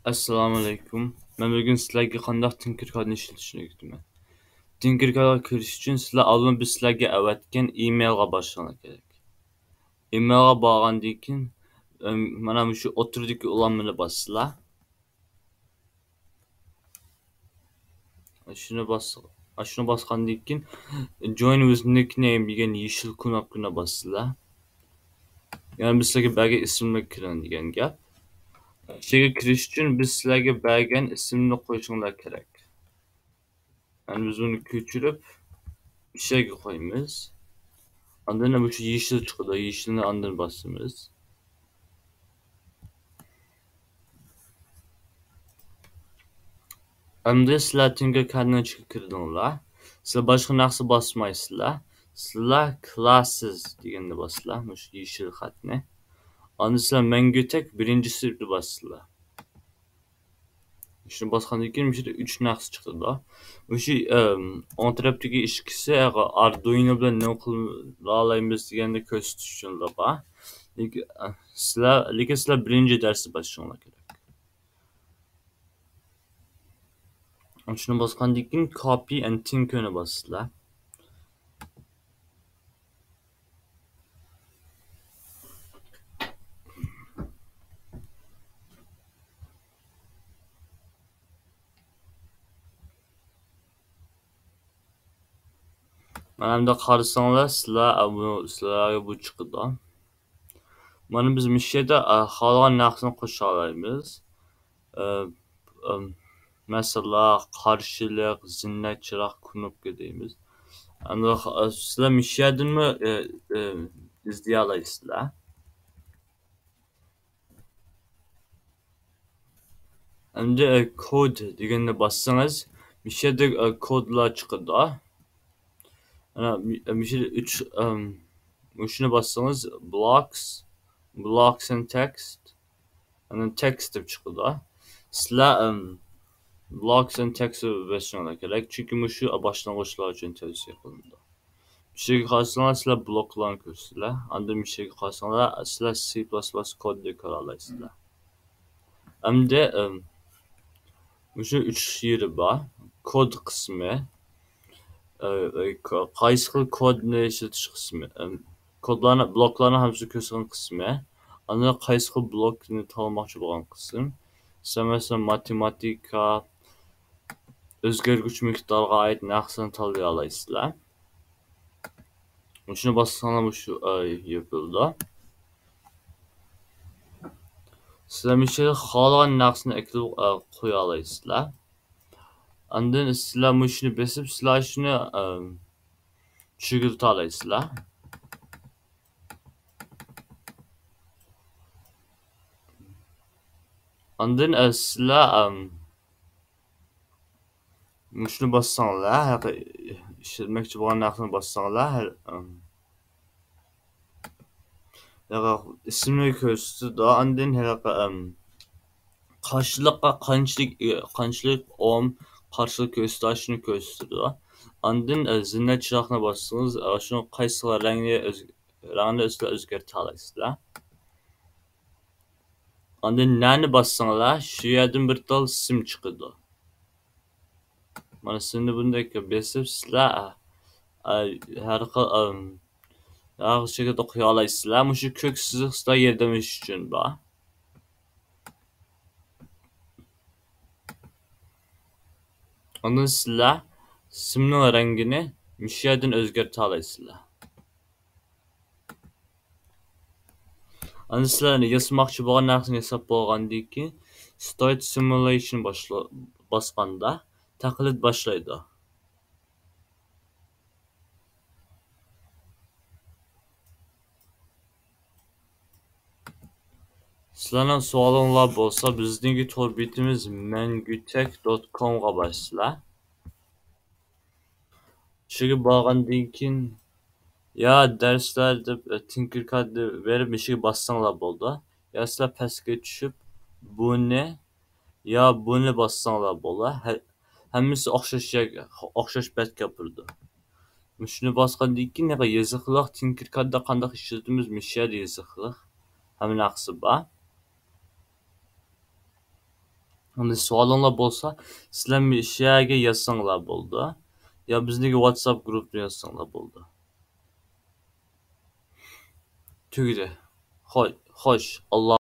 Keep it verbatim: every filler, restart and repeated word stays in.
ئەسسالامۇئەلەيكۇم. مەن بۈگۈن سىلەرگە قانداق تىنكېركادنى ئىشلىتىشنى ئۆگىتىمەن. تىنكېركادقا كىرىش ئۈچۈن سىلەر ئالدىن بىز سىلەرگە ئەۋەتكەن ئىمېيلغا باشلىشىڭلار كېرەك. ئىمېيلغا بارغاندىن كېيىن، ئەم، مانا مۇشۇ ئوتتۇرىدىكى ئۇلانمىنى باسىسىلەر. شۇنى باس-، شۇنى باسقاندىن كېيىن، Join with nickname دېگەن يېشىل كۇنۇپكىنى باسىسىلەر. يەنى بىز سىلەرگە بەرگەن ئىسىمنى كىرىڭ دېگەن گەپ. ئىچىگە كىرىش ئۈچۈن بىز سىلەرگە بەرگەن ئىسىمنى قويۇشۇڭلار كېرەك. يەنى بىز بۇنى كۆچۈرۈپ، ئىچىگە قويىمىز. ئاندىن مۇشۇ يېشىل چىقىدۇ، يېشىلنى ئاندىن باسىمىز. ئەمدى سىلەر تىنكېركادنىڭ ئىچىگە كىردىڭلار. سىلەر باشقا نەرسە باسمايسىلەر. سىلەر كلاسسىز دېگەننى باسىسىلەر، مۇشۇ يېشىل خەتنى. ئاندىن سىلەر مەڭگۈ تەك بىرىنچى سېپنى باسىسىلەر. شۇنى باسقاندىن كېيىن مۇشۇ يەردە ئۈچ نەرسە چىقىدۇ. مۇشۇ، ئەم، ئوڭ تەرەپتىكى ئىككىسى ئاردۇينو بىلەن نېمە قىلالايمىز دېگەننى كۆرسىتىش ئۈچۈن بار. لېكىن، ئە، سىلەر، لېكىن سىلەر بىرىنچى دەرسنى باسىشىڭلار كېرەك. شۇنى باسقاندىن كېيىن copy and tinker نى باسىسىلەر. مانا ئەمدى قارىساڭلار، سىلەر، ئە، بۇ، سىلەرگە بۇ چىقىدۇ. مانا بىز مۇشۇ يەردە، ئە، خالىغان نەرسىنى قوشالايمىز. ئە، ئەم، مەسىلەن، قارشىلىق، زىننەت چىراغ، كۇنۇپكا دەيمىز. ئەمدى، ئە، سىلەر مۇشۇ يەردىنمۇ، ئە، ئە، ئىزدىيالايسىلەر. ئەمدى، ئە، كود دېگەننى باسسىڭىز، مۇشۇ يەردە، ئە، كودلار چىقىدۇ. ئەنە، مۇ-، مۇشۇ ئۈچ، ئەم، مۇشۇنى باسسىڭىز، blocks، blocks and text، ئاندىن text دەپ چىقىدۇ. سىلەر، ئەم، blocks and text بېسىشىڭلار كېرەك، چۈنكى مۇشۇ باشلانغۇچلار ئۈچۈن تەۋسىيە قىلىنىدۇ. مۇشۇ يەرگە قارىساڭلار، سىلەر بلوكلارنى كۆرىسىلەر. ئاندىن مۇشۇ يەرگە قارىساڭلار، سىلەر سى پىلەس پىلەس كودنى كۆرەلەيسىلەر. ئەمدى، ئەم، مۇشۇ ئۈچ يېرى بار. كود قىسمى، ئە، ئە، ك-، قايسى خىل كودنى ئىشلىتىش قىسمى، ئەم، كودلارنى، بلوكلارنى ھەممىسىنى كۆرسىتىدىغان قىسمى. ئاندىن قايسى خىل بلوكنى تاللىماقچى بولغان قىسىم. سىلەر مەسىلەن، ماتېماتىكا، ئۆزگەرگۈچى مىقدارغا ئائىت نەرسىنى تاللىيالايسىلەر. مۇشۇنى باسساڭلار مۇشۇ، ئاي، يېپىلىدۇ. سىلەر مۇشۇ خالىغان نەرسىنى ئەكىلىپ، ئا، قويالايسىلەر. ئاندىن سىلەر مۇشۇنى بېسىپ، سىلەر شۇنى، ئا، چۈشۈرتەلەيسىلەر. ئاندىن، ئا، سىلەر، ئام، مۇشۇنى باسساڭلار، ھەققى ئىشلەتمەكچى بولغان نەرسىنى باسساڭلار، ھە، ئىسمىنى كۆرسىتىدۇ. ئاندىن ھېلىقى، قارشىلىققا قانچىلىك، قانچىلىك ئوم قارشىلىق كۆرسىتىدۇ، شۇنى كۆرسىتىدۇ. ئاندىن، زىننەت چىراغنى باسسىڭىز، شۇنىڭ قايسى رەڭنى ئۆز-، رەڭنى ئۆزگەرتەلەيسىلەر. ئاندىن نەنى باسساڭلار، شۇ يەردىن بىر تال سىم چىقىدۇ. مانا سىمنى بۇندەك بېسىپ سىلەر، ئە، ھەر خىل، ئەم، ھەر خىل شەكىلدە قويالايسىلەر. مۇشۇ كۆك سىزىق سىلەر ياردەم ئېلىش ئۈچۈن بار. ئاندىن سىلەر سىمنىڭ رەڭگىنى مۇشۇ يەردىن ئۆزگەرتەلەيسىلەر. ئەمدى سىلەر ياسىماقچى بولغان نەرسىنى ياساپ بولغاندىن كېيىن، Start Simulation باشلا-، باسقاندا تەقلىد باشلايدۇ. سىلەرنىڭ سوئالىڭلار بولسا، بىزنىڭكى تور بېتىمىز مەڭگۈتەك دوت كومغا بارىسىلەر. شۇگە بارغاندىن كېيىن، يا دەرسلەر دەپ، ئە، تىنكېركاد دەپ بېرىپ، مۇشۇگە باسساڭلار بولىدۇ. يا سىلەر پەسكە چۈشۈپ، بۇنى، يا بۇنى باسساڭلار بولىدۇ. ھە-، ھەممىسى ئوخشاش يەرگە، ئوخشاش بەتكە ئاپىرىدۇ. مۇشۇنى باسقاندىن كېيىن، يېزىقلىق، تىنكېركاددا قانداق ئىشلىتىمىز، مۇشۇ يەردە يېزىقلىق. ھەممە نەرسە بار. ئەمدى سوئالىڭلار بولسا، سىلەر مۇشۇ يەرگە يازساڭلار بولىدۇ. يا بىزنىڭكى ۋاتساپ گۇرۇپپىغا يازساڭلار بولىدۇ. تۈگىدى. خوش، خوش. ئاللا